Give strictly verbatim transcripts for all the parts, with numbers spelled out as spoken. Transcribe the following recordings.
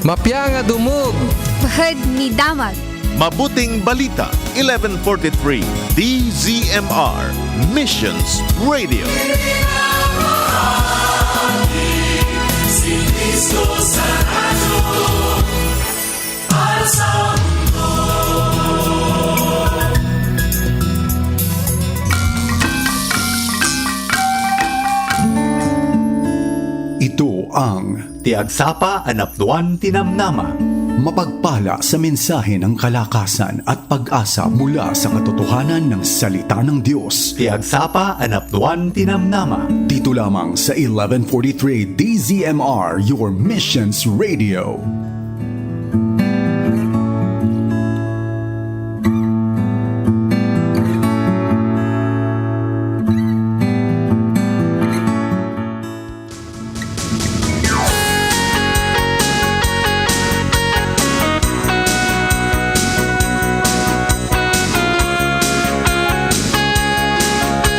Mapia nga dumog. Pahad ni damag. Mabuting Balita, eleven forty-three, D Z M R, Missions Radio. Ito ang Ti agsapa a napnuan ti namnama. Mapagpala sa mensahe ng kalakasan at pag-asa mula sa katotohanan ng salita ng Diyos. Ti agsapa a napnuan ti namnama. Dito lamang sa eleven forty-three D Z M R, your missions radio.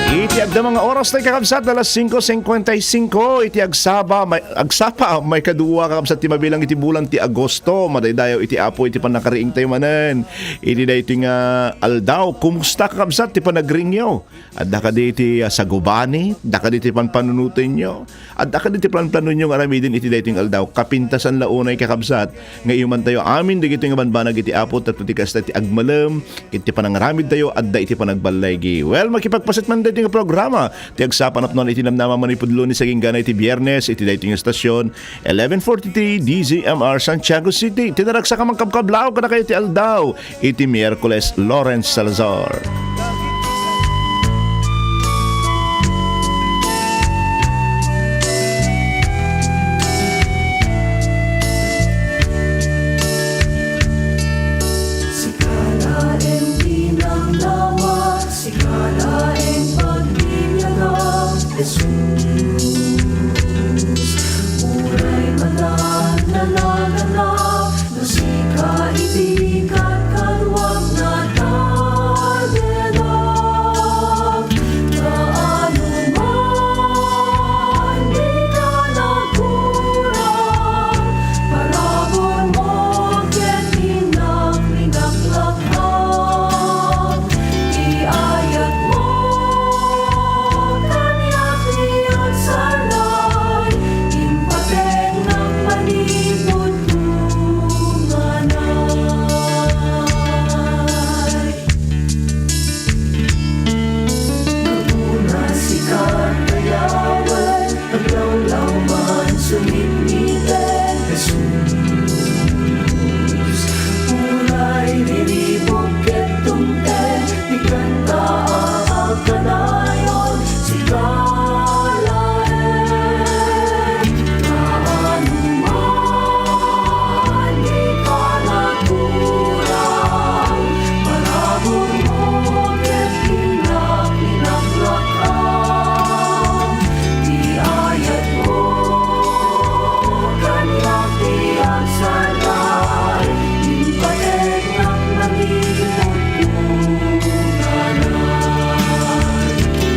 Iti agdama nga oras tayo, kakabsat, alas singko singkuenta y singko, iti agsaba, may, agsapa, maikadua, kakabsat, ti mabilang iti bulan ti Agosto. Madaydayaw iti Apo iti pannakariing tayo manen. Iti daytoy nga aldaw, kumusta, kakabsat, ti panagriingyo? Adda kadi ti, ah, sagubani? Adda kadi ti panpanunotenyo? Adda kadi ti planplanonyo nga aramiden iti daytoy nga aldaw? Kapintasan la unay, kakabsat, nga imantayo amin dagitoy nga banbanag iti Apo tapno ti kasta ti agmalem iti panangaramidtayo adda iti panagballigi. Well, makipagpaset man daytoy nga programa ti agsapa napnuan iti namnama manipud Lunes agingga iti Biyernes iti daytoy nga estasyon, eleven forty-three D Z M R Santiago City. Ti naragsak a mangkabkablaw kadakayo ti aldaw iti Miyerkules, Lawrence Salazar. Sika laeng ti namnama, sika laeng pagbibiaga, Jesus. Uray madan nalagana, no sika iti kadkaduak natadenak. Kaano man dika nagkurang, parabur mo ket innak, linaknak. Ti ayat mo kaniak ti agsaray, impategnak manipud tunganay. Gapu na sika, dayawen, aglawlaw man, sumingmiten, Jesus. Uray riribuk ket tungteng, ti kanta a agkanayon, sika laeng. Kaano man dika nagkurang, parabur mo ket innak, linaknak. Ti ayat mo kaniak ti agsaray, impategnak manipud tunganay.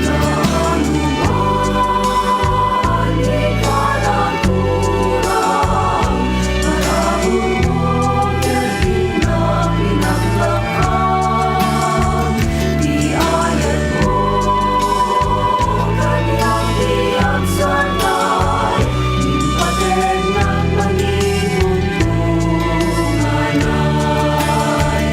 Kaano man dika nagkurang, parabur mo ket innak, linaknak. Ti ayat mo kaniak ti agsaray, impategnak manipud tunganay.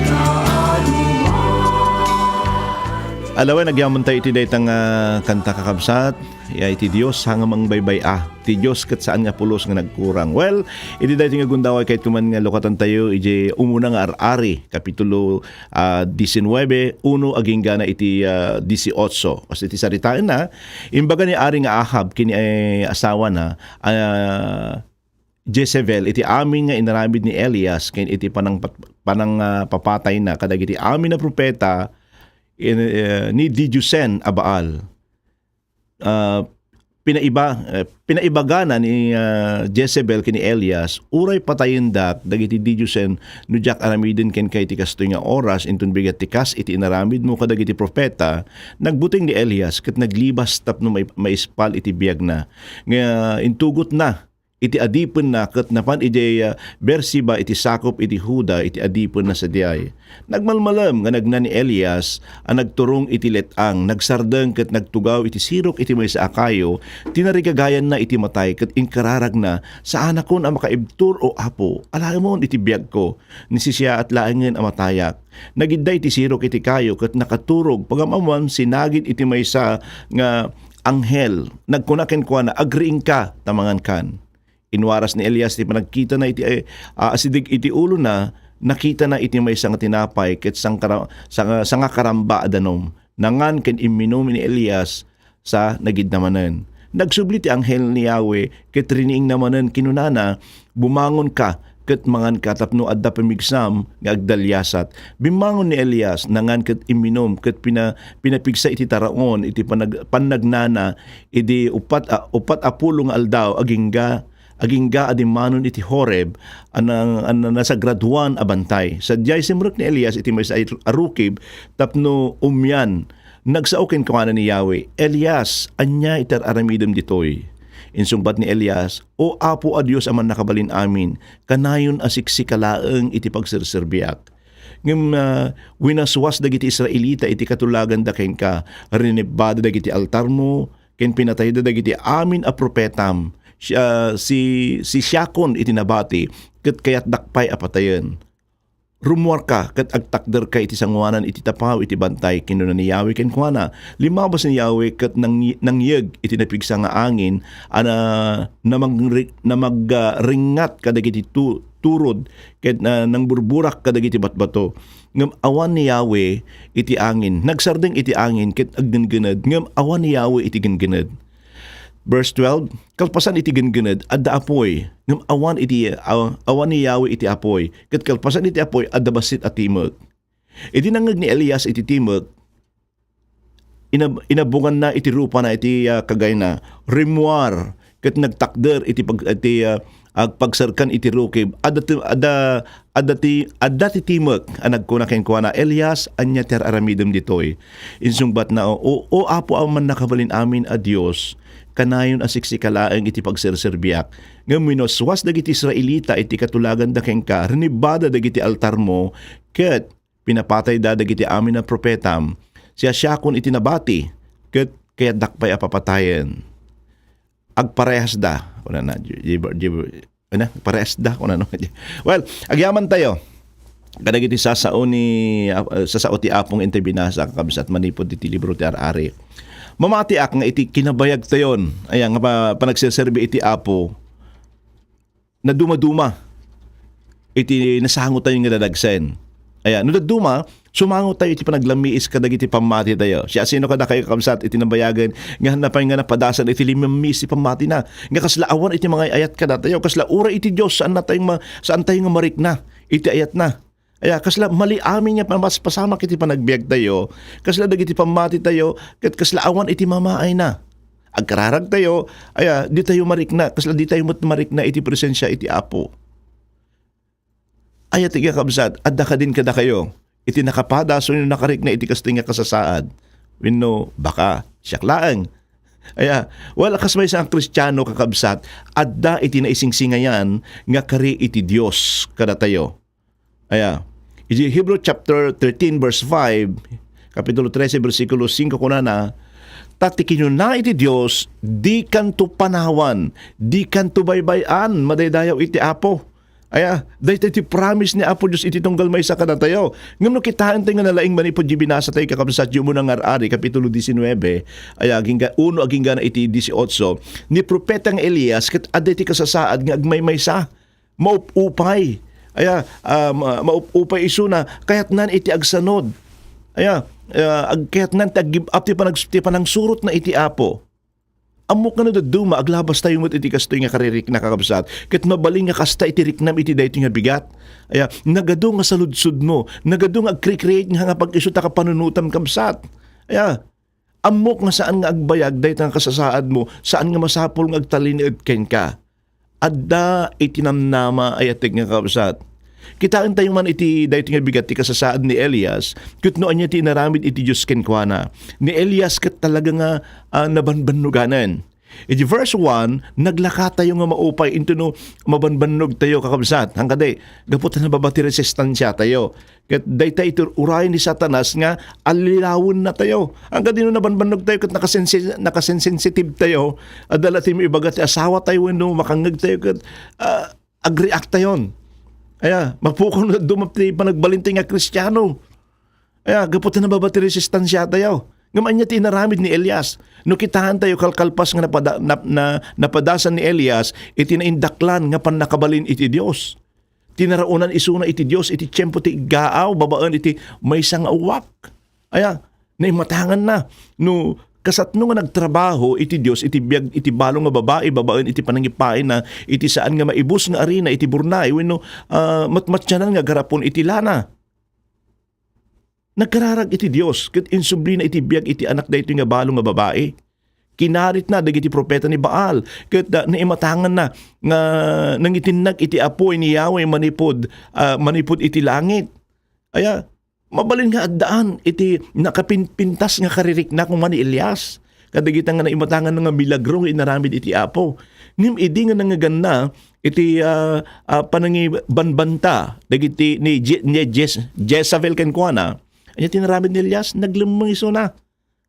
Kaano man. Alawen, agyamanen tayo iti dayta nga kanta, kakabsat. Ya iti Dios, saan nga mangbaybay-a. Ti Dios ket saan nga pulos nga nagkurang. Well, iti daytoy nga gundaway, kayatko man nga lukatan tayo iti umuna nga Ar-ari, kapitulo, ah, diecinuebe, uno agingga na iti, ah, dieciocho. Kas iti saritaenna, imbaga ni Ari nga Ahab ken ni, eh, asawana, ah, Jezebel, iti amin nga inaramid ni Elias ken iti panang-, panang-, ah, papatayna kadagiti amin a propeta, in-, eh, ni didiosen a Baal. Ah, pinaiba-, eh, pinaibagana ni, ah, Jezebel ken ni Elias, "Uray patayendak dagiti didiosen no diak aramiden kenka iti kastoy nga oras, inton bigat ti kas iti inaramidmo kadagiti profeta." Nagbuteng ni Elias ket naglibas tapno mai-, maispal iti biagna. Nga intugotna iti adipenna ket napan idiay, ah, Beersheba iti sakup iti Juda iti adipenna sadiay. Nagmalmalem nga nagna ni Elias a nagturong iti let-ang, nagsardeng ket nagtugaw iti sirok iti maysa a kayo, tinarigagayanna iti matay ket inkararagna, "Saanakon a makaibtur, O Apo, alaemon iti biagko. Ni sisiaat laengen a matayak." Nagidda iti sirok iti kayo ket nakaturog, pagam-ammoan, sinagid iti maysa nga anghel. Nagkuna kenkuana, "Agriingka ta mangankan." Inwaras ni Elias ti panagkitana iti, eh, ah, asideg iti ulona, nakitana iti maysa nga tinapay ket sangkara-, sanga-, sangakaramba a danum. Nangan ken imminum ni Elias sa nagidna manen. Nagsubli ti anghel ni Yahweh ket riniingna manen, kinunana, "Bumangonka ket manganka tapno adda pamigsam nga agdaliasat." Bimmangon ni Elias, nangan ket imminum ket pina-, pinapigsa iti taraon iti panag-, pannagnana idi upat a, upat a pulo nga aldaw agingga, agingga a dimmanon iti Horeb a na-, a na-, nasagradoan a bantay. Sadiay simrek ni Elias iti maysa a rukib tapno umian. Nagsao kenkuana ni Yahweh, "Elias, ania iti ar-aramidem ditoy?" Insungbat ni Elias, "O Apo a Dios a Mannakabalin-amin, kanayon a siksika laeng iti pagserserbiak. Ngem, ah, winaswas dagiti Israelita iti katulaganda kenka, rinebbada dagiti altarmo, ken pinatayda dagiti amin a profetam. Si, ah, si, sisiakon iti nabati, ket kayatdak pay a patayen. Rummuarka ket agtakderka iti sangoanan iti tapaw iti bantay," kinuna ni Yahweh kenkuana. Limmabas ni Yahweh ket nang-, nangyeg iti napigsa nga angin a na-, namagri-, namagringngat kadagiti tu-, turod ket na-, nangburburak kadagiti batbato. Ngem awan ni Yahweh iti angin. Nagsardeng iti angin ket aggengened, ngem awan ni Yahweh iti gengened. Verse twelve, "Kalpasan iti gengened, adda apuy, ngem awan iti, aw-, awan ni Yahweh iti apuy, ket kalpasan iti apuy, adda bassit a timek." Idi nangngeg ni Elias iti timek, inab-, inabunganna iti rupana iti, ah, kagayna, rimmuar, ket nagtakder iti pag-, iti, ah, agpagserkan iti rukib. Adda ti, adda, adda ti, adda ti timek a nagkuna kenkuana, "Elias, ania ti ar-aramidem ditoy?" Insungbatna, "O, o Apo a Mannakabalin-amin a Dios, kanayon a siksika laeng iti pagserserbiak. Ngem winaswas dagiti Israelita iti katulaganda kenka, rinebbada dagiti altarmo, ket pinapatayda dagiti amin a profetam. Siasiakon iti nabati, ket kayatdak pay a papatayen." Agparehasda, kunana, di, di, di, ano, parehasda, kunana. Well, agyamantayo kadagiti sasao ni, ah, sasao ti Apo nga intay binasa, kakabsat, manipud iti libro ti Ar-ari. Mamatiak nga iti kinabayagtayon, aya, nga pa-, panagserserbi iti Apo, nadumaduma iti nasangotayo nga dadagsen. Aya, no dadduma, sumangotayo iti panaglammiis kadagiti pammatitayo. Siasino kadakayo, kakabsat, iti nabayagen nga hanna pay nga napadasan iti limammiis ti pammatina? Nga kasla awan iti mangay-ayat kadatayo, kasla uray iti Dios, saannatayo ma-, saantayo nga marikna iti ayatna. Aya, kasla mali amin nga pamaspasamak iti panagbiagtayo, kasla dagiti pammatitayo, ket kasla awan iti mamaayna. Agkararagtayo, aya, ditayo marikna, kasla ditayo met marikna iti presensia iti Apo. Aya ti kakabsat, adda kadin kadakayo iti nakapadas wenno nakarikna iti kastoy nga kasasaad? Wenno baka, siak laeng. Aya, well, kas maysa a Kristiano, kakabsat, adda iti naisingsingayan nga kari iti Dios kadatayo. Aya, iti Hebrew chapter thirteen, verse five, Kapitulo trese, bersikulo singko, kunana, "Ta ti kinuna iti Dios, dikanto panawan, dikanto baybay-an, madaydayaw iti Apo." Aya, daytoy ti promise ni Apo Dios iti tunggal maysa kadatayo. Ngem no kitaentayo nga nalaing manipud di binasatayo, kakabsat, di umuna nga Ar-ari, Kapitulo diecinuebe, aya, agingga-, uno aginggana iti dieciocho, ni profeta nga Elias ket adda iti kasasaad nga agmaymaysa. Maup-upay. Aya, ah, ma-, maup-upay isuna, kayatnan iti agsanud. Aya, ah, ag-, kayatnan ti ag-give up ti panag-, ti panangsurotna iti Apo. Ammok nga no dadduma, aglabastayo met iti kastoy nga karirikna, kakabsat. Ket mabalin nga kasta iti riknam iti daytoy nga bigat. Aya, nagadu nga saludsodmo, nagadu nga agcre-create nga nga pag-isu ta kapanunotam, kabsat. Aya, ammok nga saan nga agbayag dayta nga kasasaadmo, saan nga masapul nga agtalinaed kenka. Adda iti namnama, ayateg nga kabsat. Kitaentayo man iti daytoy nga bigat ti kasasaad ni Elias, ket no ania ti inaramid iti Dios kenkuana. Ni Elias ket talaga nga, ah, nabanbannuganan. Iti verse one, naglakatayo nga maupay intono mabanbannog tayo, kakabsat. Hangkadi, gapu ta nababa ti resistansya tayo. Ket dayta iti uray ni Satanas nga allilawen na tayo. Hangkadi no nabanbannog tayo ket nakasensi-, nakasensensitive tayo, adda la ti maibaga ti asawa tayo wenno makangngeg tayo ket, ah, ag-react tayon. Aya, mapukaw na dumap ti panagbalin tayo nga Kristiano. Aya, gapu ta nababa ti resistansya tayo. Ngem ania ti inaramid ni Elias? No kitaen tayo kalkalpas nga napada-, nap-, na, napadasan ni Elias iti naindaklan nga pannakabalin iti Dios. Tinaraonan isuna iti Dios iti tiempo ti iggaaw babaen iti maysa nga uwak. Aya, naimatanganna. No kasatno nga nagtrabaho iti Dios iti biag iti balo nga babai babaen iti panangipaayna iti saan nga maibus nga arina iti burnay wenno, ah, matmatianan nga agarapon iti lana. Nagkararag iti Dios ket insublina iti biag iti anak daytoy nga balo nga babai. Kinaritna dagiti profeta ni Baal ket, ah, naimatanganna nga nangitinnag iti apuy ni Yahweh manipud, ah, manipud iti langit. Aya, mabalin nga addaan iti nakapinpintas nga karirikna koma ni Elias kadagita nga naimatanganna nga milagro nga inaramid iti Apo. Ngem idi nga nangngeganna iti, ah, ah, panangibanbanta dagiti ni Je-, ni Jez-, Jezebel kenkuana, ania ti inaramid ni Elias? Naglemmeng isuna.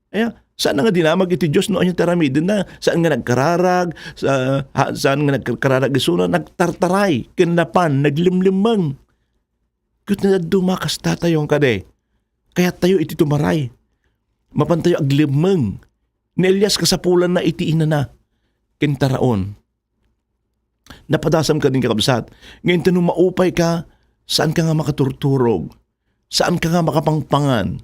Aya, saan nga dinamag iti Dios no ania ti aramidenna. Saan nga nagkararag, sa-, ha-, saan nga nagkararag isuna, nagtartaray, ken napan, naglimlimmeng. Ket no dadduma kasta tayo kadi, kayat tayo iti tumaray. Mapan tayo aglemmeng. Ni Elias kasapulanna iti inana. Ken taraon. Napadasam kadin, kakabsat, nga inton no maupay ka, saan ka nga makaturturog. Saan ka nga makapangpangan.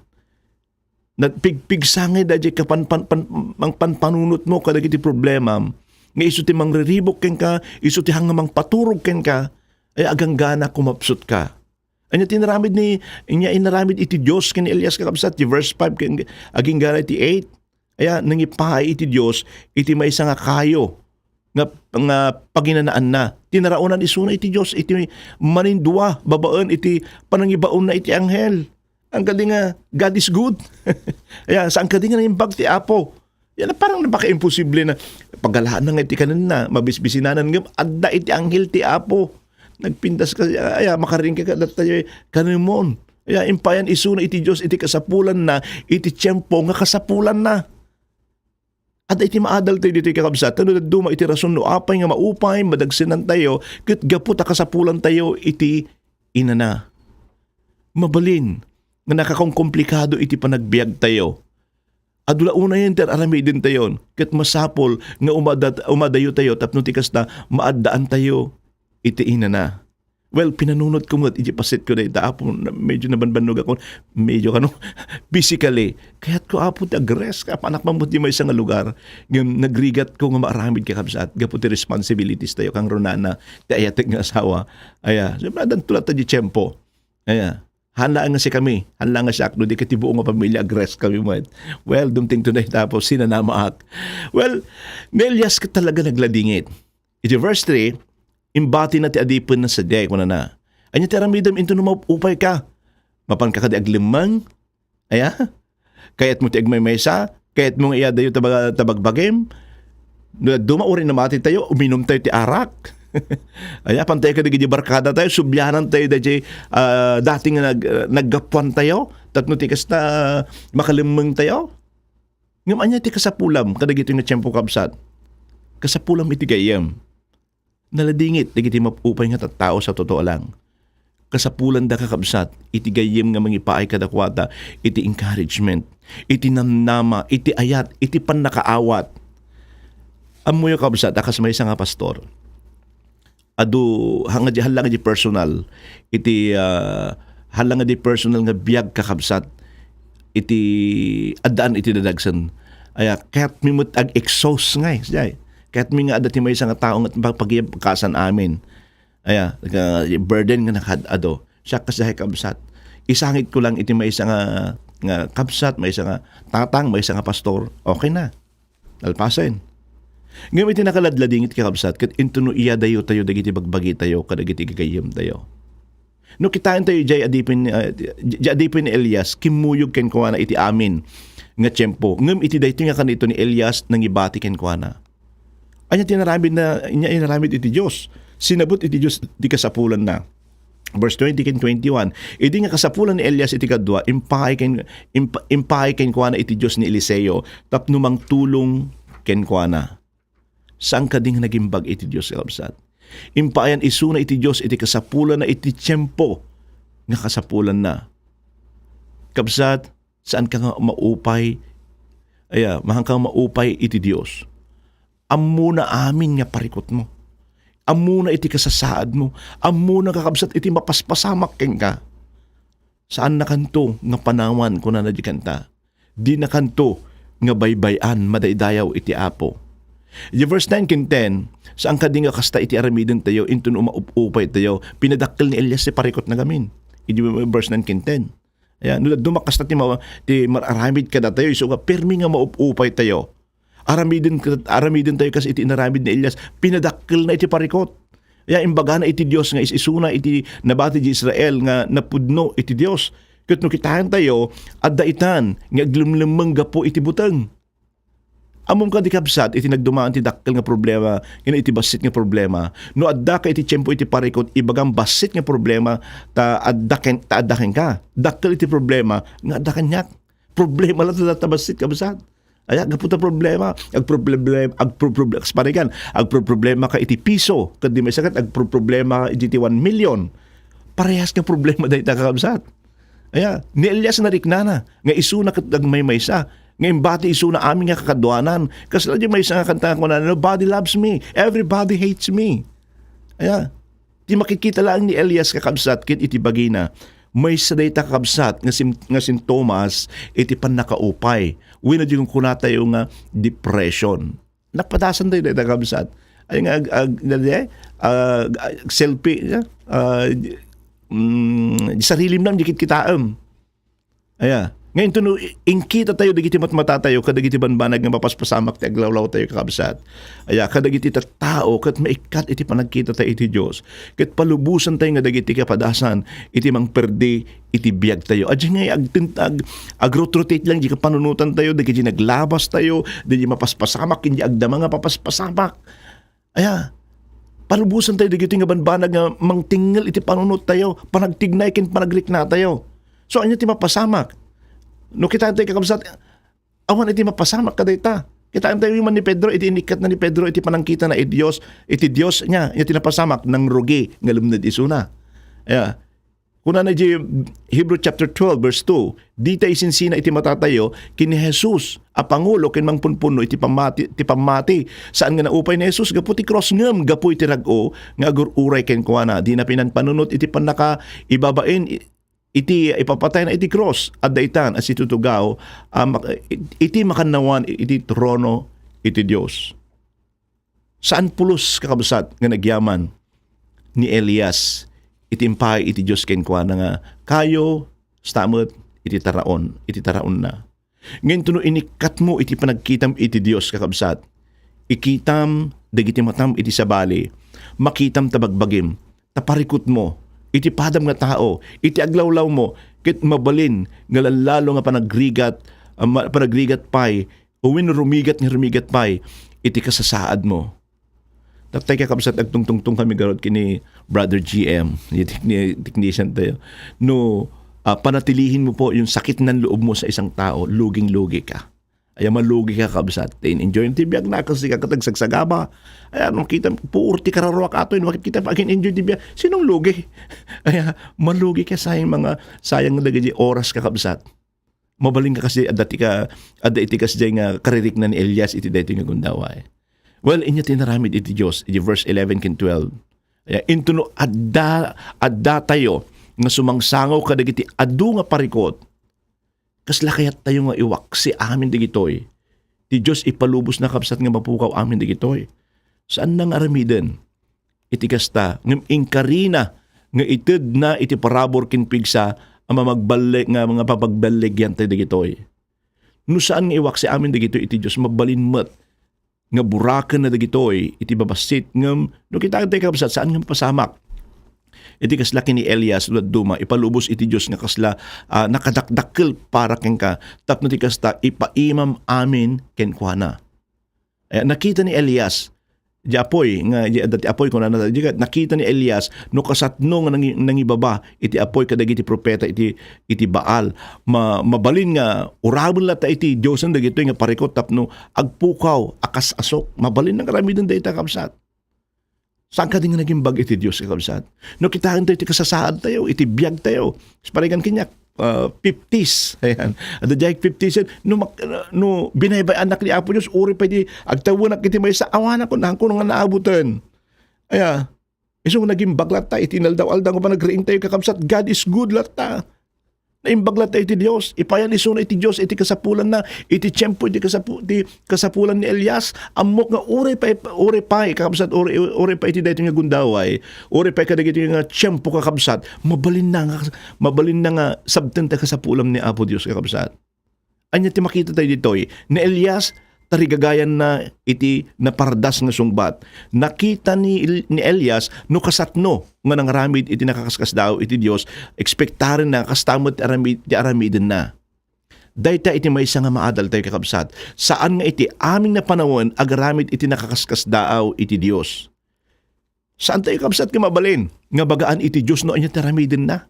Nagpigpigsangay daydiay kapan-, pan-, pan-, pangpanpanunotmo kadagiti problemam, nga isu ti mangriribuk kenka, isu ti hanga mangpaturog kenka, ay aganggana kumapsutka. Ania ti inaramid ni, ania inaramid iti Dios ken ni Elias, kakabsat, ti verse five ken aginggana iti eight. Aya, nangipaay iti Dios iti maysa nga kayo nga, nga paginanaanna. Tinaraonan isuna iti Dios iti manindua babaen iti panangibaonna iti anghel. Ang kadi nga, God is good. Aya, saan kadi nga naimbag ti Apo? Yan, parang napaka-imposible na pagalaanna nga iti kanenna, mabisbisinanan ngem adda iti anghel ti Apo. Nagpintas ka, aya, makaring ka, kadatayo, kanemon. Aya, impayan isuna iti Dios iti kasapulanna, iti tiempo nga kasapulanna. Adda iti maadal tayo ditoy, kakabsat, no dadduma iti rason no apay nga maupay, madagsenantayo, ket gapu ta kasapulantayo iti inana. Mabalin nga nakakongkomplikado iti panagbiagtayo. Adu la unayen ti ar-aramidentayon, ket masapul nga umada-, umadayotayo tapno ti kasta, maaddaantayo iti inana. Well, pinanunotko met iti pasetko dayta, Apo, na-, medyo nabanbannog ako, medyo kano, physically. Kayatko, Apo, ti agrest ka, apanak man met di maysa nga lugar. Ngem nagrigatko nga maaramid, kakabsat, gapu ti responsibilities tayo, kang runana, ti ayatek nga asawa. Aya, siyempre, addan tulat ti tiempo. Aya, hala nga si kami, hala nga siak, no di ket ti buo nga pamilya, agrest kami met. Well, dumteng to dayta, Apo, sinanamaak. Well, ni Elias ket talaga nagladingit. Iti verse three, imbatina ti adipenna sadiay, kunana, "Ania ti aramidem inton no maupay ka? Mapanka kadi aglemmeng? Aya? Kayatmo ti agmaymaysa? Kayatmo nga iyadayo ta baga-, ta bagbagim? No dadduma, uray namati tayo, uminum tayo ti arak." Aya, pantay ka dagiti barkada tayo, sublianan tayo dagiti, ah, dati nga nag-, naggapuan tayo, tapno ti kasta, makalemmeng tayo. Ngem ania ti kasapulam kadagitoy nga tiempo, kabsat? Kasapulam iti gayyem. Naladingit dagiti maupay nga tattao sa totoo lang. Kasapulanda, kakabsat, iti gayyem nga mangipaay kadakuada iti encouragement, iti namnama, iti ayat, iti pannakaawat. Ammoyo, kabsat, a kas maysa nga pastor, adu, hanga di, halla nga di personal, iti, ah, halla nga di personal nga biag, kakabsat, iti addaan iti dadagsen. Aya, kayatmi met ag-exhaust ngay, siya, eh. Kayatmi nga adda ti maysa nga tao nga pag-, pag-, pagkasan amin. Aya, nga burden nga nakaad-ado. Siak kasdiay, kabsat. Isangitko lang iti maysa nga, nga kabsat, maysa nga tatang, maysa nga pastor. Okay na. Nalpasen. Ngem iti nakaladladingit, kakabsat, ket intono iyadayotayo dagiti bagbagitayo kadagiti gagayyemtayo. No kitaentayo, diay adipen, ah, diay adipen ni Elias, kimmuyog kenkuana iti amin nga tiempo. Ngem iti daytoy nga kanito ni Elias, nangibati kenkuana. Ania ti inaramid na, ania inaramid iti Dios? Sinabut iti Dios ti kasapulanna. Verse twenty ken twenty-one, idi nga kasapulan ni Elias iti kadua, impaay ken, impa-, impaay kenkuana iti Dios ni Eliseo tapno mangtulong kenkuana. Saan kadi nga nagimbag iti Dios, kabsat? Impaayan isuna iti Dios iti kasapulanna iti tiempo nga kasapulanna. Kabsat, saan ka nga maupay? Aya, mahan ka nga maupay iti Dios. Ammona amin nga parikutmo. Ammona iti kasasaadmo. Ammona, kakabsat, iti mapaspasamak kenka. Saannakanto nga panawan, kunana di kanta. Dinakanto nga baybay-an madaydayaw iti Apo. Iti verse nine ken ten, saan kadi nga kasta iti aramidentayo, inton umaup-upaytayo, pinadakkel ni Elias ti parikutna ngamin. Iti verse nine ken ten. Ayan, no dadduma kasta ti ma-, ti mar-aramid kadatayo, isu nga permi nga maup-upaytayo. Aramiden, aramidentayo kas iti inaramid ni Elias, pinadakkelna iti parikut. Ya, imbagana iti Dios nga is-isuna iti nabati di Israel nga napudno iti Dios. Ket no kitaentayo, adda itan nga aglemlemmeng gapu iti buteng. Ammom kadi, kabsat, iti nagdumaan ti dakkel nga problema ken iti bassit nga problema. No adda ka iti tiempo iti parikut, ibagam bassit nga problema ta adda ken, ta adda kenka. Dakkel iti problema nga adda kaniak. Problema latta dayta bassit, kabsat. Aya, gapu ta problema, agproblem-, agproblem-, parigan, agproproblema ka iti piso, ket di maysa ket agproproblema iti ti one million. Parehas nga problema dayta, kakabsat. Aya, ni Elias nariknana, nga isuna ket agmaymaysa, nga imbati isuna amin nga kakaduanan. Kasla di maysa nga kanta nga kunana, "Nobody loves me, everybody hates me." Aya, ti makikita laeng ni Elias, kakabsat, ket iti bagina, maysa dayta, kakabsat, nga sim-, nga sintomas iti pannakaupay. Wenno di kunkunatayo nga depression. Napadasan tayo dayta, kabsat. Ay nga ag-, ag-, dadi, ah, ag-, selfie, ya? Ah, mm, di sarilim lang, di kitkitaem. Aya. Ngayon, tuno, i-, inkita tayo dagiti matmata tayo, kadagiti banbanag nga mapaspasamak ti aglawlaw tayo, kakabsat. Aya, kadagiti tattao, ket maikkat iti panagkita tayo iti Dios. Ket palubosan tayo nga dagiti kapadasan, iti mangperdi, iti biag tayo. Adi nga ag-, ag-, agrot-rotate lang di kapanunotan tayo, dagiti naglabas tayo, dagiti mapaspasamak, ken di agdama nga papaspasamak. Aya, palubosan tayo dagiti nga banbanag nga mangtingngel iti panunot tayo, panagtignay ken panagrikna tayo. So, ania ti mapasamak? No kitaen tayo, kakabsat, awan iti mapasamak kadayta. Kitaen tayo man ni Pedro, iti inikkatna ni Pedro, iti panangkitana iti Dios, iti Dios niya, iti napasamak, nangrugi nga lumned isuna. Aya, Kunana iti Hebrew chapter twelve, verse two, "Dita isinsina iti matatayo ken ni Jesus a pangulo ken mangpunpunno iti pammati, ti pammati. Saan nga naupay ni Jesus gapu ti krus, ngem gapu iti rag-o nga agur-uray kenkuana. Dina pinanpanunot iti pannakaibabain i-, iti ipapatayna iti krus. Adda itan a situtugaw a mak-, iti makannawan iti trono iti Dios." Saan pulos, kakabsat, nga nagyaman ni Elias iti impaay iti Dios kenkuana nga kayo, kasta met iti taraon, iti taraonna. Ngem no inikkatmo iti panagkitam iti Dios, kakabsat, ikitam dagiti matam iti sabali, makitam ta bagbagim, ta parikutmo iti padam nga tao, iti aglawlawmo, ket mabalin nga lallalo nga panagrigat, ah, ma-, panagrigat pay wenno rumigat nga rumigat pay iti kasasaadmo. Tatay, kakabsat, agtungtungtong kami garud ken ni Brother G M, iti tekni-, technician tayo. No, ah, panatilihin mo po yung sakit ng loob mo sa isang tao, luging-lugi ka. Ay, malugi ka, kabsat. In-enjoy ti biag na kasi ka katagsagsagaba. Ay, ano, kita, puor ti kararuak ato, makikita pa, agin-enjoy ti biag. Sinong lugi? Ay, malugi ka, sayang mga, sayang dagiti oras, kakabsat. Mabalin ka kasi, adda ti ka, adda iti kasdiay nga karirikna ni Elias iti daytoy nga gundaway. Well, inya ti inaramid iti Dios, iti verse eleven ken twelve. Aya, intono adda, adda tayo nga sumangsangaw kadagiti adu nga parikot, kasla kayat tayo nga iwaksi amin dagitoy. Ti Dios ipalubos na, kabsat, nga mapukaw amin dagitoy. Saan na nga aramiden? Iti kasta, ngem inkarina nga itedna iti parabur ken pigsa a mamagballeg nga mga papagballegian tayo dagitoy. No saan nga iwaksi amin dagitoy iti Dios, mabalin met nga burakenna dagitoy iti babassit, ngem no kitaen tayo, kabsat, saan nga mapasamak. Iti kasla ken ni Elias, dadduma, ipalubos iti Dios nga kasla, ah, nakadakdakkel para kenka, tapno ti kasta, ipaimam amin kenkuana. Eh, nakita ni Elias di apuy, nga di, dati apuy, kunana, di ka, nakita ni Elias no kasatno nga nangi-, nangibaba iti apuy kadagiti profeta iti, iti Baal. Ma-, mabalin nga uraben latta iti Diosen dagitoy nga parikut tapno agpukaw a kas asuk. Mabalin nga aramiden dayta, kabsat. Saan kadi nga nagimbag iti Dios, kakabsat? No kitaentayo ti kasasaadtayo, iti biagtayo, parigan kaniak, ah, fifties. Ayan. Adda diay fifties, no mak-, no binaybay-anak ni Apo Dios, uray pay di agtawenak iti maysa, awanak kun, haanko nga naabutan. Aya, isu nga nagimbag latta iti inaldaw-aldaw nga panagriingtayo, kakabsat, God is good latta. Naimbag latta iti Dios. Ipayan isuna iti Dios iti kasapulanna, iti tiempo, iti kasapu-, iti kasapulan ni Elias. Ammok nga uray pay, uray pay, kakabsat, uray, uray pay iti daytoy nga gundaway, uray pay kadagiti nga tiempo, kakabsat, mabalinna nga, mabalinna nga sabtenta kasapulan ni Apo Dios, kakabsat. Ania ti makita tayo ditoy? Ni Elias, tarigagayanna iti napardas nga sungbat. Nakita ni, ni Elias no kasatno nga nangaramid iti nakaskasdaaw iti Dios, ekspektarenna kasta met ti aramid-, ti aramidenna. Dayta iti maysa nga maadal tayo, kakabsat. Saan nga iti amin nga panawen agaramid iti nakaskasdaaw iti Dios. Saan tayo, kabsat, nga mabalin nga bagaan iti Dios no ania ti aramidenna?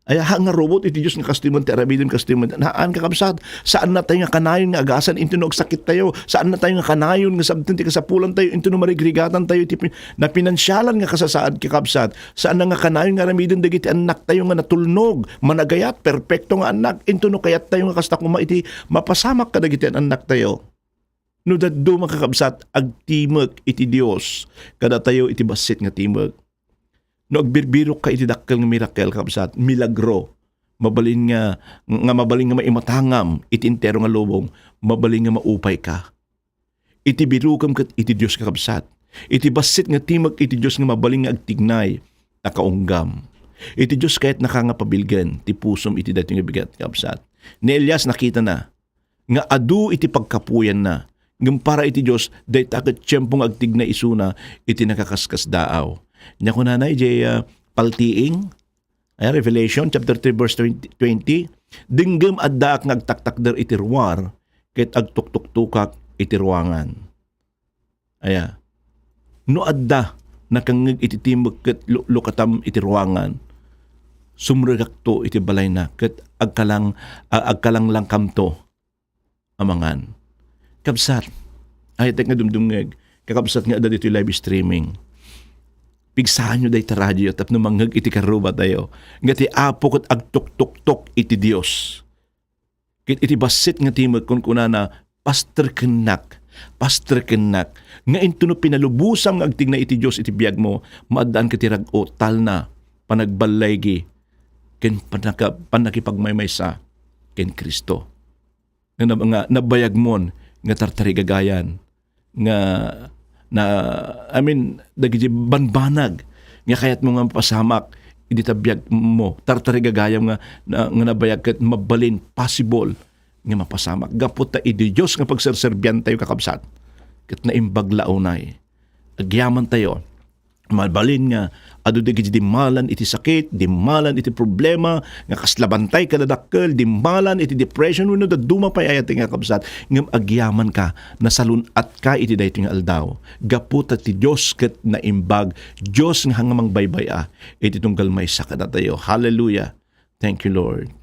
Aya, ha, nga robot iti Dios nga kastoy man ti aramiden, kastoy man. Haan, kakabsat, saanna tayo nga kanayon nga agasan intono agsakit tayo. Saanna tayo nga kanayon nga sabten ti kasapulan tayo intono marigrigatan tayo iti pin-, napinansialan nga kasasaad, kakabsat. Saanna nga kanayon nga aramiden dagiti annak tayo nga natulnog, managayat, perpekto nga annak, intono kayat tayo nga kasta koma iti mapasamak kadagiti annak tayo. No dadduma, kakabsat, agtimek iti Dios kadatayo iti bassit nga timek. No agbirbirokka iti dakkel nga mirakel, kakabsat, milagro, mabalin nga, nga mabalin nga maimatangam iti entero nga lubong, mabalin nga maupayka. Iti birokem ket iti Dios, kakabsat. Iti bassit nga timek iti Dios nga mabalin nga agtignay, nakaunggam. Iti Dios kayatnaka nga pabilgen ti pusom iti daytoy nga bigat, kakabsat. Ni Elias, nakitana nga adu iti pagkapuyanna. Ngem para iti Dios, dayta ket tiempo nga agtignay isuna iti nakaskasdaaw. Nia kunana idiay, ah, paltiing, ay, Revelation chapter three, verse twenty, twenty, "Denggem, addaak nga agtaktakder iti ruar, ket agtuktuktokak iti ruangan." Aya, no adda nakangngeg iti timek ket lu-, lukatam iti ruangan, sumrekakto iti balayna ket agkalang-, a-, agkalanglangkamto a mangan. Kabsat, ayatek nga dumdumngeg, kakabsat nga adda ditoy live streaming. Pigsaanyo dayta radio tapno mangngeg iti karrubatayo nga ti Apo ket agtuktuktok iti Dios. Ket iti bassit nga timek, kunkunana, "Pasterkennak, pasterkennak, nga intono pinalubosam nga agtignay iti Dios iti biagmo, maaddaan ket ti rag-o, talna, panagballaygi, ken pannaka-, pannakipagmaymaysa ken Cristo." Nga nab-, nga nabayagmon nga tartarigagayan nga na, I mean, dagiti banbanag nga kayatmo nga mapasamak iti biagmo, tartarigagayam nga, na, nga nabayag ket mabalin, possible nga mapasamak. Gapu ta idi Dios nga pagserserbiantayo, kakabsat, ket naimbag la unay. Agyamantayo, mabalin nga adu dagiti dimmalan iti sakit, dimmalan iti problema, nga kasla bantay kadadakkel, dimmalan iti depression, wenno dadduma pay, ayatek nga kabsat, ngem agyamanka, nasalun-atka iti daytoy nga aldaw. Gapu ta ti Dios ket naimbag, Dios nga hanga mangbaybay-a iti tunggal maysa kadatayo. Hallelujah. Thank you, Lord.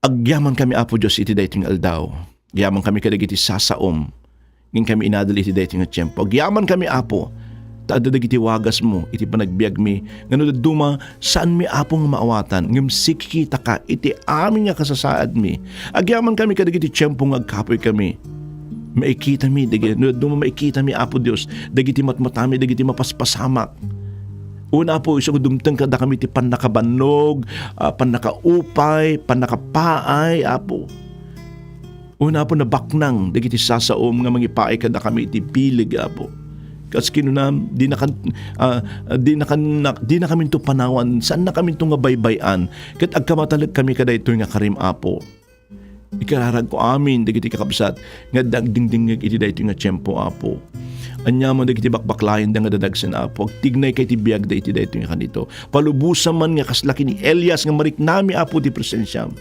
Agyamankami, Apo Dios, iti daytoy nga aldaw. Agyamankami kadagiti sasaom. Ngem kami inadal iti daytoy nga tiempo. Agyamankami, Apo, ta adda dagiti wagasmo iti panagbiagmi, nga no dadduma, saanmi, Apo, nga maawatan, ngem sikikitaka iti amin nga kasasaadmi. Agyamankami kadagiti tiempo nga agkapuykami. Maikitami, dagi-, no dadduma maikitami, Apo Dios, dagiti matmatami, dagiti mapaspasamak. Wen, Apo, isu nga dumteng kadakami ti pannakabannog, ah, pannakaupay, pannakapaay, Apo. Wen, Apo, nabaknang dagiti sasaom nga mangipaay kadakami iti bileg, Apo. Kas kinunam, dinaka, ah, dinaka, dinakaminto panawan, saannakaminto nga baybay-an, ket agkamatalekkami kadaytoy nga karim, Apo. Ikararagko amin dagiti kakabsat nga adda agdingdingngeg iti daytoy nga tiempo, Apo. Aniaman dagiti bakbaklayenda nga dadagsen, Apo, agtignayka iti biagda iti daytoy nga kanito. Palubosam man nga kasla ken ni Elias nga mariknami, Apo, ti presensiam.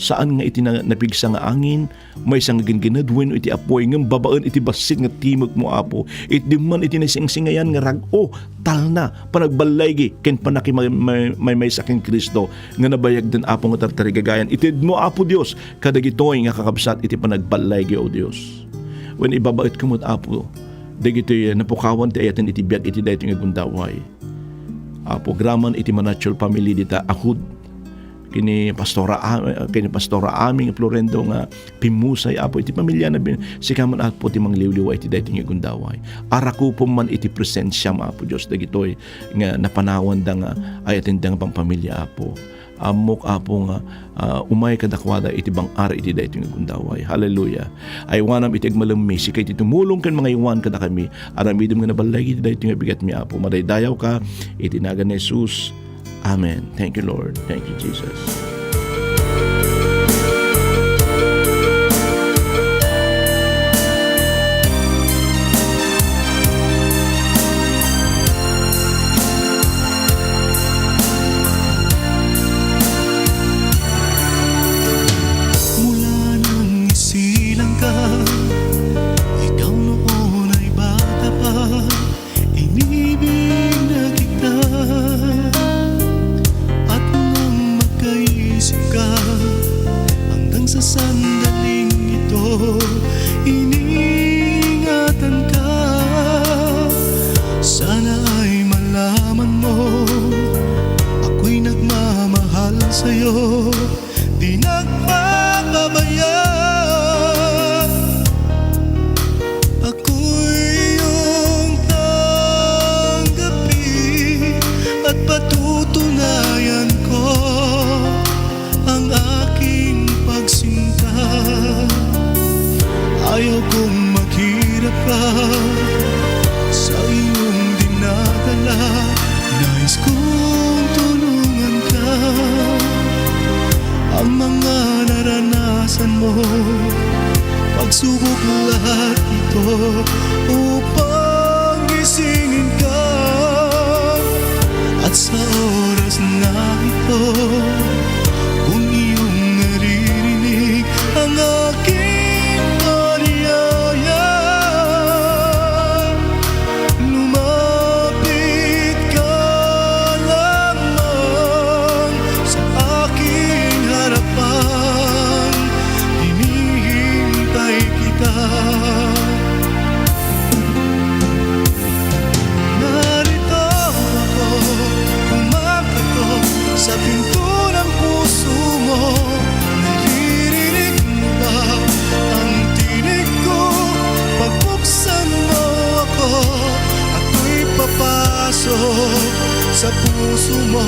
saan nga iti na-, napigsa nga angin, maysa nga gingined wenno iti apuy, ngem babaen iti bassit nga timekmo, Apo. Itdi man iti naisingsingayan nga rag-o, talna, panagballaygi, ken pannakimay-, may-, maymaysa ken Cristo, nga nabayagden, Apo, nga tartarigagayan. Itedmo, Apo Dios, kadagitoy nga kakabsat iti panagballaygi, O Dios. Wen ibabaetko met, Apo, dagitoy napukawan ti ayaten iti biag iti daytoy nga gundaway. Apo, agraman iti Manaciol family dita Ahud. Ken ni Pastora Am-, ken ni Pastora Aming Florendo nga pimmusay, Apo, iti pamiliana. Bin-, sika man, Apo, ti mangliwliwa iti daytoy nga gundaway. Arakupom man iti presensiam, Apo Dios, dagitoy nga napanawanda nga ayatenda nga pampamilya, Apo. Ammok, Apo, nga, ah, umay kadakuada iti bang-ar iti daytoy nga gundaway. Hallelujah. Aywanam iti agmalemmi, sika iti tumulong ken mangaywan kadakami. Aramidem nga naballaygi iti daytoy nga bigatmi, Apo. Madaydayawka iti nagan ni Jesus. Amen. Thank you, Lord. Thank you, Jesus. Mula nang isilang ka, ikaw noon ay bata pa, inibig na kita. At nang magkaisip ka, hanggang sa sandaling ito, iniingatan ka. Sana ay malaman mo, ako'y nagmamahal sa'yo, di nagpapabaya. Ako'y iyong tanggapin at patutunayan ko ang aking pagsinta. Ayaw kong maghirap ka sa iyong dinadala. Nais kong tulungan ka. Ang mga naranasan mo, pagsubok lahat ito upang gisingin ka. At sa oras na ito, kung iyong naririnig ang aking panyaya, lumapit ka lamang sa aking harapan, hinihintay kita. Narito ako, kumakatok sa pinto ng puso mo. Naririnig mo ba ang tinig ko? Pagbuksan mo ako, ako'y papasok sa puso mo.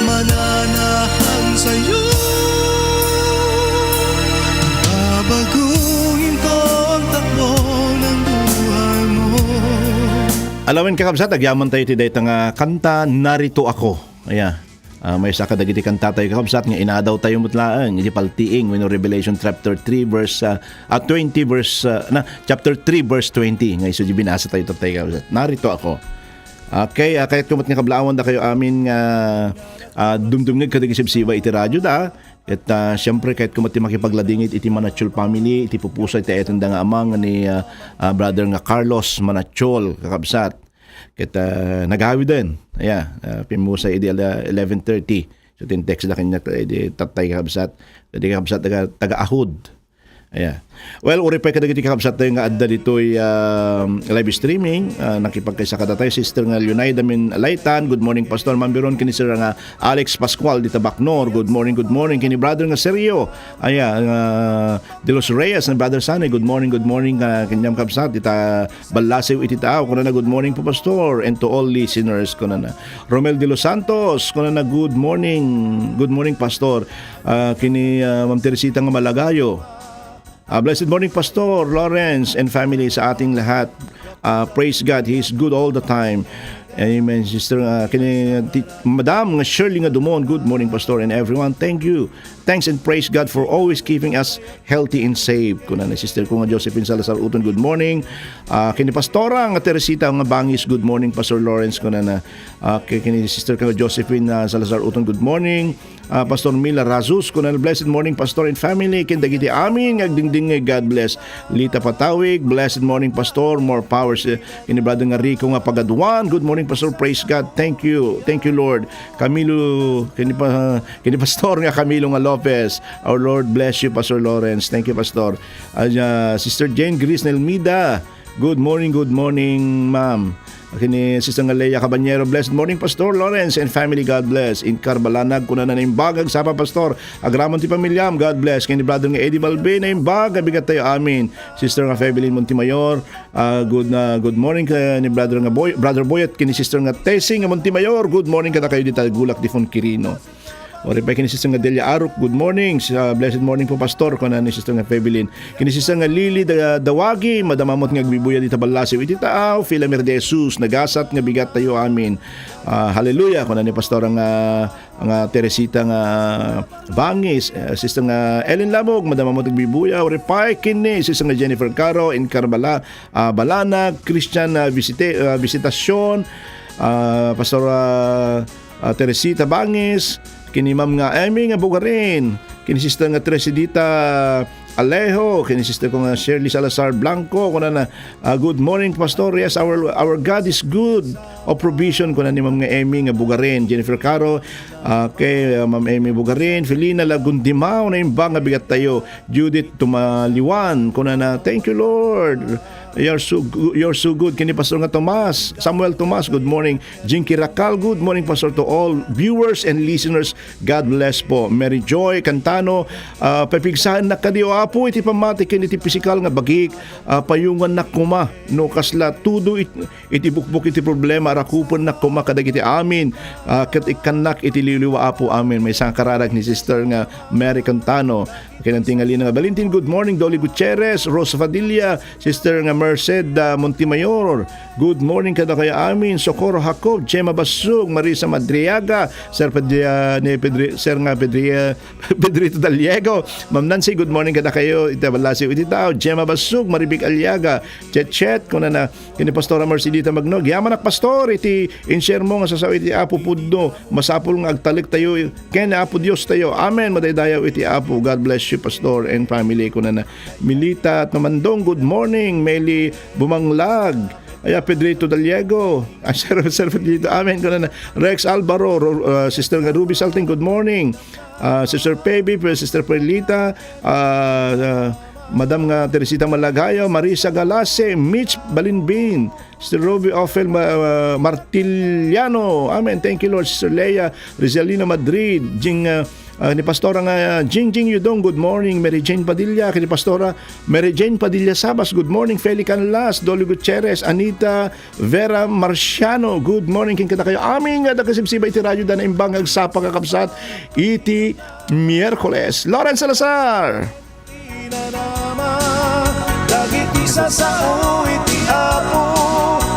Mananahan sa'yo. Babaguhin ko ang takbo ng buhay mo. Alawen, kakabsat, agyaman tayo ti dayta nga kanta, Narito Ako. Aya. Ah, maysa kadagiti kanta tayo, kakabsat, nga inadaw tayo met laeng iti paltiing wenno Revelation chapter three verse, ah, ah, twenty verse, ah, na, chapter three verse twenty. Nga isu di binasa tayo, tayo, kakabsat. Narito Ako. Okay, ah, kayatko met nga kablaawanda kayo amin nga, ah, dumdumngeg kadagiti sibsiba iti radioda. Ket, ah, siempre, kayatko met ti makipagladingit iti Manachol family, iti pupusay ti ayatenda nga ama nga ni, ah, ah, brother nga Carlos Manachol, kakabsat. Ket, ah, nagawiden, aya, ah, pimmusay idi ala eleven thirty. So, tin-text da kaniak, eh, di tattay, kakabsat. Di, kakabsat, taga, taga Ahud. Aya. Well, uray pay kadagiti kakabsat tayo nga adda ditoy, ah, live streaming, ah, nakipagkaysa kadatayo, Sister nga Leonida Min Laitan. Good morning, Pastor Mambiron. Kini Sir nga Alex Pascual dita Bacnor. Good morning, good morning. Kini Brother nga Sergio. Aya, ah, De Los Reyes and Brother Sane. Good morning, good morning, ah, kaniam, kabsat. Dita Ballasiw iti taaw. Kunana, "Good morning po, Pastor, and to all listeners," kunana. Romel De Los Santos, kunana, "Good morning. Good morning, Pastor." Ah, kini, ah, Ma'am Teresita nga Malagayo. Ah, "Blessed morning, Pastor Lawrence and family, sa ating lahat. Ah, praise God, He is good all the time." Amen, sister. Ah, kini, ti, Madam nga Shirley nga Dumon, "Good morning, Pastor, and everyone. Thank you. Thanks and praise God for always keeping us healthy and safe." Kuna ni sister ko nga Josephine Salazar Uton, "Good morning." Ah, kini Pastora nga Teresita nga Bangis, "Good morning, Pastor Lawrence." Kuna na, ah, ki-, kini sister ko nga Josephine, ah, Salazar Uton, "Good morning." Ah, Pastor Mila Razus, kuna, "Blessed morning, Pastor and family. Ken dagiti amin nga agdingdingngeg, God bless." Lita Patawig, "Blessed morning, Pastor. More power." Si, kini brother nga Rico nga Pagaduan, "Good morning, Pastor. Praise God. Thank you. Thank you, Lord." Camilo, kini pa, kini Pastor nga Camilo nga Lopez. "Our Lord bless you, Pastor Lawrence." Thank you, Pastor. Ah, ah, Sister Jane Grace Nelmida, "Good morning, good morning, ma'am." Kini Sister nga Lea Cabanyero, "Blessed morning, Pastor Lawrence and family, God bless." Inkar Balanag, kuna na, "Naimbag agsapa, Pastor. Agraman ti pamiliam, God bless." Kini Brother nga Eddie Balbe, "Naimbag abigat tayo, amin." Sister nga Febelin Montemayor, ah, good, ah, good morning, kini Brother nga Boy, Brother Boyet, kini Sister nga Tessie nga Montemayor, "Good morning kadakayo dita Gulak, Difon, Quirino." Uray pay kini Sister nga Delia Aruk, "Good morning. Ah, blessed morning po, Pastor," kuna ni Sister nga Febelin. Kini Sister nga Lily Da-, Dawagi, "Madamamot nga agbibuya dita ballasiw iti taaw, Filamer de Jesus, nagasat nga bigat tayo, amin." Ah, hallelujah, kuna ni Pastor nga, nga Teresita nga Bangis, eh, Sister nga Ellen Labog, "Madamamot agbibuya." Uray pay kini Sister nga Jennifer Caro, Inkar Bala-, ah, Balanag, Christian, ah, Visite-, ah, Visitacion, ah, Pastor, ah, ah, Teresita Bangis, kini Ma'am nga Emmy nga Bugarin, kini Sister nga Tresidita Alejo, kini Sister ko nga Shirley Salazar Blanco, kuna na, ah, "Good morning, Pastor. Yes, our, our God is good of provision," kuna ni Ma'am nga Emmy nga Bugarin, Jennifer Caro, ah, kay, ah, Ma'am Emmy Bugarin, Felina Lagundimao, "Naimbag nga bigat tayo." Judith Tumaliwan, kuna na, "Thank you, Lord. You're so gu-, you're so good." Kini Pastor nga Tomas, Samuel Tomas, "Good morning." Jinky Racal, "Good morning, Pastor, to all viewers and listeners. God bless po." Mary Joy Cantano, ah, "Pepigsaennak kadi, O Apo, iti pammati ken iti pisikal nga bagik, ah, payungannak koma no kasla tudo it-, iti bukbok iti problema, rakupennak koma kadagiti amin, ah, ket ikkannak iti liwliwa, Apo, amin." Maysa nga kararag ni Sister nga Mary Cantano. Ken tingalina nga Valentin, "Good morning." Dolly Gutierrez, Rosa Padilla, Sister nga Merced, ah, Montemayor, "Good morning kadakayo amin." Socorro Jacob, Gemma Basug, Marisa Madriaga, Sir Pedri-, ah, ni Pedri-, Sir nga Pedri-, Pedrito Daliego, Ma'am Nancy, "Good morning kadakayo iti ballasiw iti taaw." Gemma Basug, Maribig Aliaga, Chet Chet, kuna na, kini Pastora Marcelita Magnog, "Yamanak, Pastor, iti in-share mo nga sasao iti Apo pudno. Masapul nga agtalek tayo ken Apo Dios tayo. Amen. Madaydayaw iti Apo." God bless you, Pastor and family, kuna na. Milita Tumandong, "Good morning." Meli Bumanglag, aya, Pedrito Daliego, ah, Sir, Sir Pedrito, amen, kuna na. Rex Alvaro, Ro-, ah, Sister nga Ruby Salting, "Good morning." Ah, Sister Peby, Sister Perlita, ah, ah, Madam nga Teresita Malagayo, Marisa Galase, Mitch Balinbin, Sister Roby Ophel Ma-, ah, Martiliano. Amen. Thank you, Lord. Sister Leia Rizalino Madrid, Jing, ah, ah, ni Pastora nga, ah, Jingjing Yudong, "Good morning." Mary Jane Padilla, kini Pastora Mary Jane Padilla Sabas, "Good morning." Feli Canlas, Dolly Gutierrez, Anita Vera Marciano, "Good morning ken kadakayo amin nga nakasibsiba iti radyo da Naimbag nga Agsapa, kakabsat, iti Miyerkules." Lawrence Salazar. Dagiti sasao iti Apo,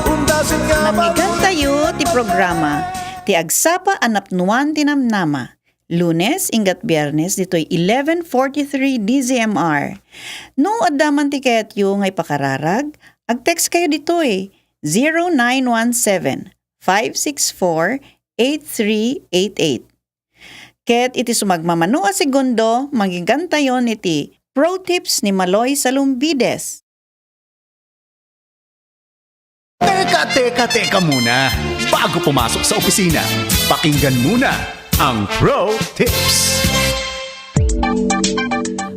undasen nga Manggigantayo ti programa, ti Agsapa a Napnuan ti Namnama. Lunes, inggat Biyernes, ditoy eleven forty-three D Z M R. No adda man ti kayatyo nga ipakararag, ag-text kayo ditoy, zero nine one seven, five six four, eight three eight eight. Ket iti sumagmamano a segundo, manggigantayon iti Pro Tips ni Maloy Salumbides. Teka, teka, teka muna. Bago pumasok sa opisina, pakinggan muna ang Pro Tips.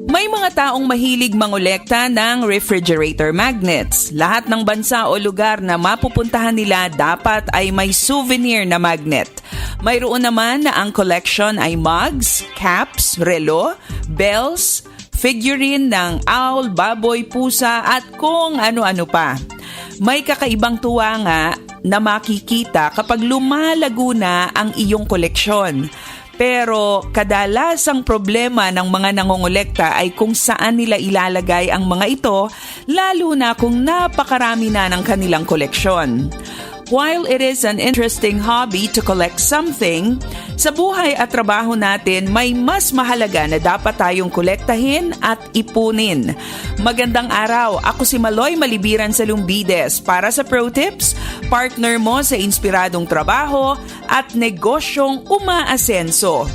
May mga taong mahilig mangolekta ng refrigerator magnets. Lahat ng bansa o lugar na mapupuntahan nila dapat ay may souvenir na magnet. Mayroon naman na ang collection ay mugs, caps, relo, bells, figurine ng owl, baboy, pusa, at kung ano-ano pa. May kakaibang tuwa nga na makikita kapag lumalago na ang iyong koleksyon. Pero kadalasang problema ng mga nangongolekta ay kung saan nila ilalagay ang mga ito, lalo na kung napakarami na ng kanilang koleksyon. While it is an interesting hobby to collect something, sa buhay at trabaho natin may mas mahalaga na dapat tayong kolektahin at ipunin. Magandang araw, ako si Maloy Malibiran Salumbides para sa Pro Tips, partner mo sa inspiradong trabaho at negosyong umaasenso.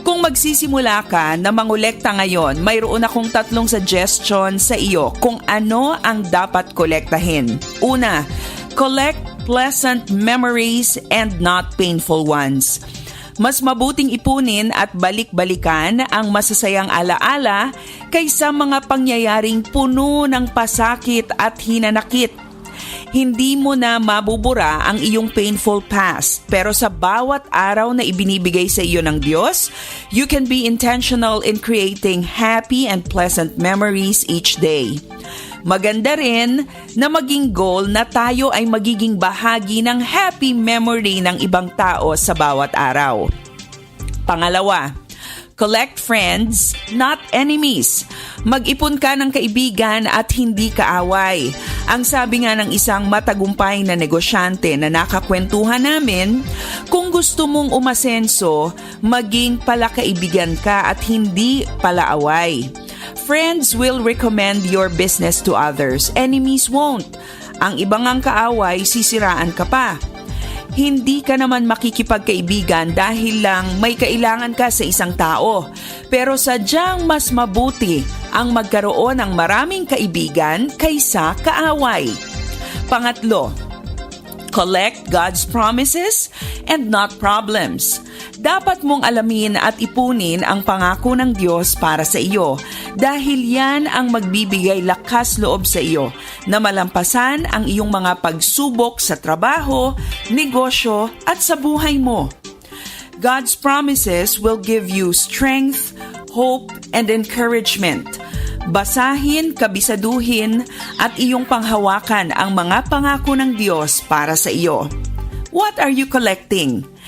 Kung magsisimula ka na mangolekta ngayon, mayroon akong tatlong suggestion sa iyo kung ano ang dapat kolektahin. Una, collect pleasant memories and not painful ones. Mas mabuting ipunin at balik-balikan ang masasayang alaala kaysa mga pangyayaring puno ng pasakit at hinanakit. Hindi mo na mabubura ang iyong painful past, pero sa bawat araw na ibinibigay sa iyo ng Diyos, you can be intentional in creating happy and pleasant memories each day. Maganda rin na maging goal na tayo ay magiging bahagi ng happy memory ng ibang tao sa bawat araw. Pangalawa, collect friends, not enemies. Mag-ipon ka ng kaibigan at hindi kaaway. Ang sabi nga ng isang matagumpay na negosyante na nakakwentuhan namin, kung gusto mong umasenso, maging palakaibigan ka at hindi palaaway. Friends will recommend your business to others. Enemies won't. Ang iba ngang kaaway, sisiraan ka pa. Hindi ka naman makikipagkaibigan dahil lang may kailangan ka sa isang tao. Pero sadyang mas mabuti ang magkaroon ng maraming kaibigan kaysa kaaway. Pangatlo, collect God's promises and not problems. Dapat mong alamin at ipunin ang pangako ng Diyos para sa iyo, dahil yan ang magbibigay lakas loob sa iyo na malampasan ang iyong mga pagsubok sa trabaho, negosyo, at sa buhay mo. God's promises will give you strength, hope, and encouragement. Basahin, kabisaduhin, at iyong panghawakan ang mga pangako ng Diyos para sa iyo. What are you collecting?